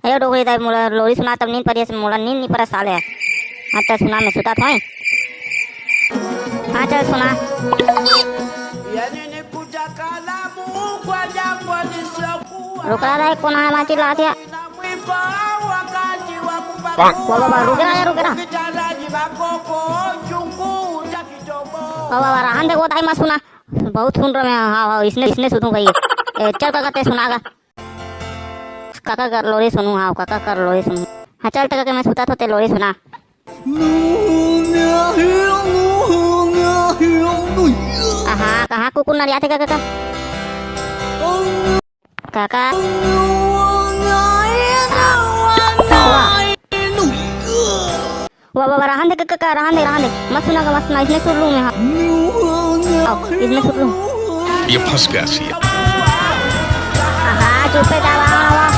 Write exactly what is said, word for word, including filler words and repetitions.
ए डोकरी दाई, मोला लोरी सुना, तब नींद परे, मोला नींद नी परे साले। हाँ, चल सुना, मैं सुता थोई। हाँ, चल सुना। रुक रहा है, कौन आया माटी ला दिया? वाह, वाह, वाह, रुक रहा है, रुक रहा। वाह, वाह, वाह, रहन दे, वो दाई मत सुना। बहुत सुन रहे हैं, हाँ, हाँ, इसने, इसने सुनू भाई। ए, चल काका, ते सुना गा। काका कर लोरी सुनू, हाँ, काका कर लोरी सुनू। हाँ, चल, तक के मैं सुता थो, ते लोरी सुना। हाँ, कहाँ कुकुर नरियाथे काका, काका? काका। वाह, वाह, वाह, रहन दे, काका, रहन दे, रहन दे। मत सुना गा, मत सुना, इसने सुन लूँ मैं, हाँ। आओ, इसने सुन लूँ। ये फंस गया सी। हाँ, चुप है, जा, वाह, वाह, वाह।